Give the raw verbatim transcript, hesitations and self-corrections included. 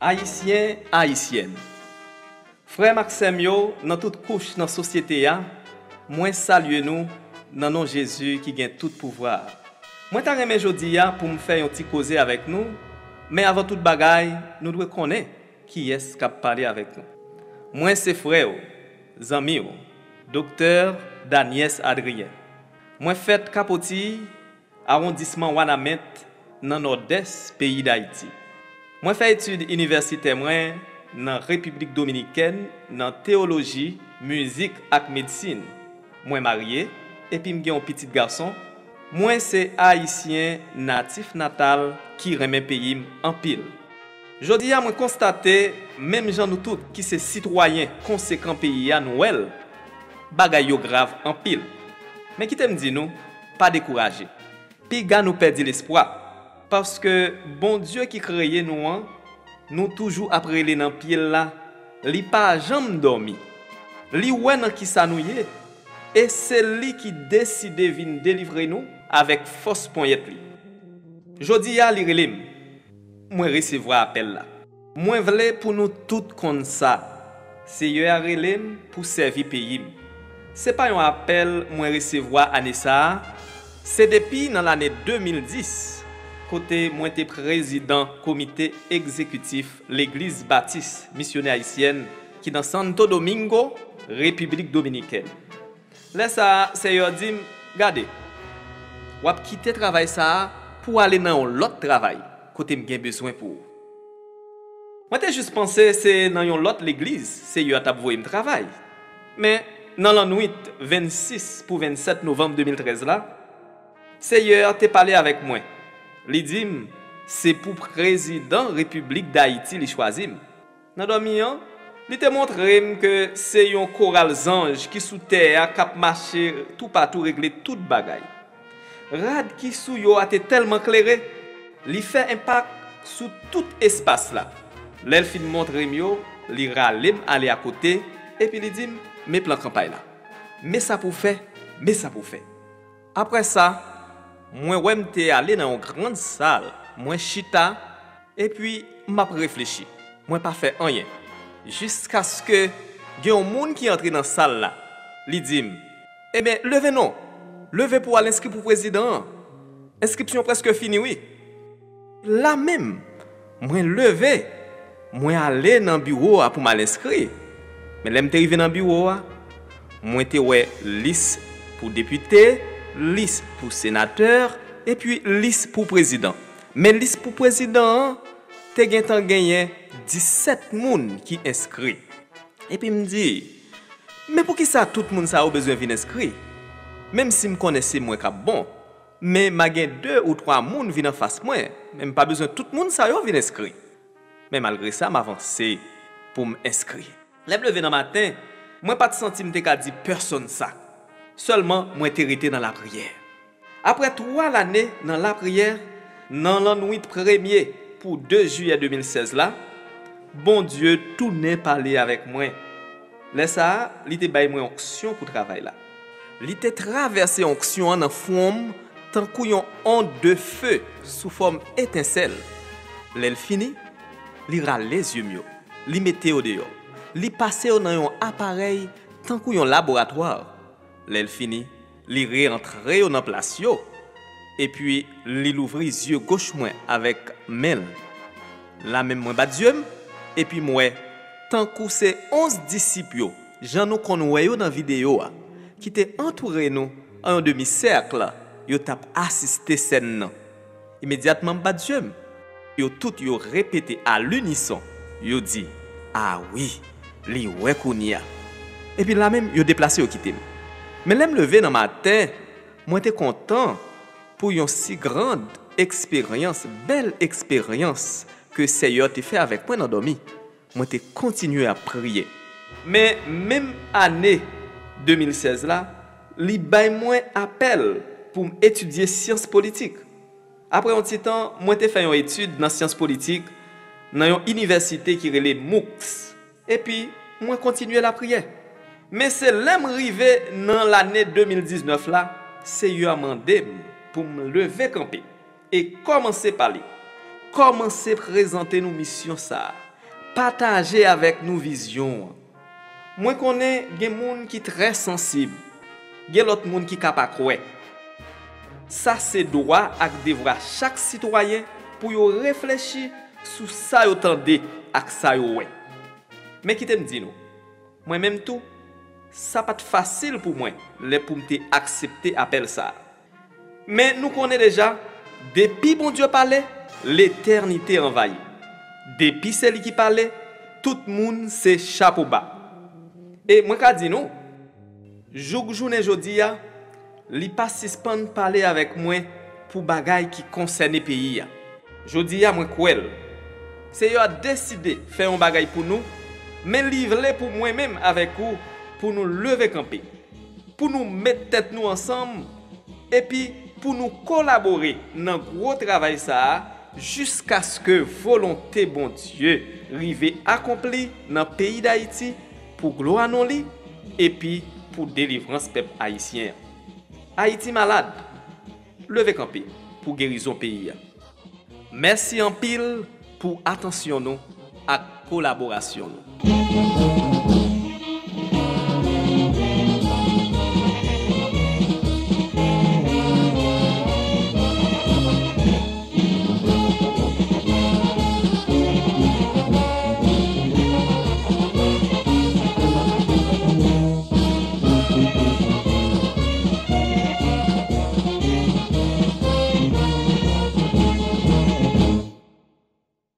Ayisyen, Ayisyèn, frè m ak sè m yo nan tout kouch nan sosyete a, mwen salye nou nan non Jezi ki gen tout pouvwa a. Mwen ta renmen jodi a pou m fè yon ti koze avèk nou, men avan tout bagay, nou dwe konnen kiyès k ap pale avèk nou. Mwen se frè w, zanmi w, Doktè Daniès Adrien. Mwen fèt Kapotiy, awondisman Wanament, nan Nòdès peyi Dayiti. Mwen fè etid inivèsitè mwen nan Repiblik Dominikèn nan teyoloji, mizik ak medsin. Mwen marye, epi m gen yon pitit gason. Mwen se Ayisyen natif natal ki renmen peyi m anpil. Jodi a, mwen konstate, menm jan nou tout ki se sitwayen konsekan peyi a, nou wè l, bagay yo grav anpil. Men kite m di nou, pa dekouraje. Piga nou pèdi lespwa, paske Bondye ki kreye nou an, nou toujou ap rele nan pye l la, li pa janm dòmi. Li wè nan kisa nou ye, e se li ki deside vin delivre nou avèk fòs ponyèt li. Jodi a, li rele m. Mwen resevwa apèl la. Mwen vle pou nou tout konn sa, Seyè a rele m pou sèvi peyi m. Se pa yon apèl mwen resevwa ane sa a, se depi nan lane de mil dis, kote mwen te prezidan komite egzekitif Legliz Batis Misyonè Ayisyèn ki nan Santo Domingo, Repiblik Dominikèn. Lè sa a, Seyè a di m, gade, w ap kite travay sa a pou w ale nan yon lòt travay, kote m gen bezwen pou ou. Mwen te jis panse se nan yon lòt legliz Seyè a t ap voye m travay. Men, nan lannwit vennsis pou vennsèt novanm de mil trèz la, Seyè a te pale avèk mwen. Li di m, se pou prezidan Repiblik Dayiti li chwazi m. Nan dòmi an, li te montre m ke se yon koral zanj ki sou tè a k ap mache toupatou regle tout bagay. Rad ki sou yo a te tèlman klere, li fè enpak sou tout espas la. Lè l fin montre m yo, li rale m ale akote, epi li di m, men plan kanpay la. Men sa pou w fè, men sa pou w fè. Apre sa, mwen wè m te ale nan yon grann sal, mwen chita, epi m ap reflechi. Mwen pa fè anyen. Jiskaske gen yon moun ki antre nan sal la. Li di m, ebyen, leve non! Leve pou w al enskri pou prezidan an. Enskripsyon prèske fini, wi. La menm, mwen leve, mwen ale nan biwo a pou m al enskri. Men lè m te rive nan biwo a, mwen te wè lis pou depite, lis pou senatè, epi lis pou prezidan. Men lis pou prezidan an te gentan genyen disèt moun ki enskri. Epi m di, men poukisa tout moun sa yo bezwen vin enskri? Menm si m konnen se mwen k ap bon, men m a gen de ou twa moun vin anfas mwen, men m pa bezwen tout moun sa yo vin enskri. Men malgre sa, m avanse pou m enskri. Lè m leve nan maten, mwen pa t santi m te ka di pèsonn sa. Sèlman, mwen te rete nan lapriyè. Apre twa lane nan lapriyè, nan lannwit premye pou de jiyè de mil sèz la, Bondye tounen pale avèk mwen. Lè sa a, li te bay mwen onksyon pou travay la. Li te travèse onksyon an nan fwon m tankou yon ond de fe sou fòm etensèl. Lè l fini, li rale zye m yo, li mete yo deyò, li pase yo nan yon aparèy tankou yon laboratwa. Lè l fini, li reantre yo nan plas yo, epi li louvri zye goch mwen avèk men l. Lamenm mwen bat zye m, epi m wè, tankou se onz disip yo, jan nou konn wè yo nan videyo a, ki te antoure nou an yon demi sèk, yo t ap asiste sèn nan. Imedyatman m bat zye m. Yo tout yo repete alinison, yo di, a wi, li wè kounye a. Epi lamenm yo deplase yo kite m. Men lè m leve nan maten, mwen te kontan pou yon si grand eksperyans, bèl eksperyans ke Seyè te fè avèk mwen nan dòmi. Mwen te kontinye ap priye. Men menm ane de mil sèz la, li bay mwen apèl pou m etidye syans politik. Apre yon ti tan, mwen te fè yon etid nan syans politik nan yon inivèsite ki rele MOOCS, epi mwen kontinye lapriyè. Men se lè m rive nan lane de mil diznèf la, Seyè a mande m pou m leve kanpe e kòmanse pale. Kòmanse prezante nou misyon sa a. Pataje avèk nou vizyon an. Mwen konnen gen moun ki trè sansib. Gen lòt moun ki ka pa kwè. Sa se dwa ak devwa chak sitwayen pou yo reflechi sou sa yo tande ak sa yo wè. Men kite m di nou, mwen menm tou, sa pa t fasil pou mwen lè pou m te aksepte apèl sa a. Men nou konnen deja, depi Bondye pale, letènite anvayi. Depi se li ki pale, tout moun se chapo ba. E mwen ka di nou, jouk jounen jodi a, li pa sispann pale avèk mwen pou bagay ki konsène peyi a. Jodi a, mwen kwè l. Seyè a deside fè yon bagay pou nou, men li vle pou mwen menm avèk ou, pou nou leve kanpe, pou nou met tèt nou ansanm, epi pou nou kolabore nan gwo travay sa a, jiskaske volonte Bondye rive akonpli nan peyi Dayiti, pou glwa non li, epi pou delivrans pèp ayisyen an. Ayiti malad, leve kanpe pou gerizon peyi a. Mèsi anpil pou atansyon nou ak kolaborasyon nou.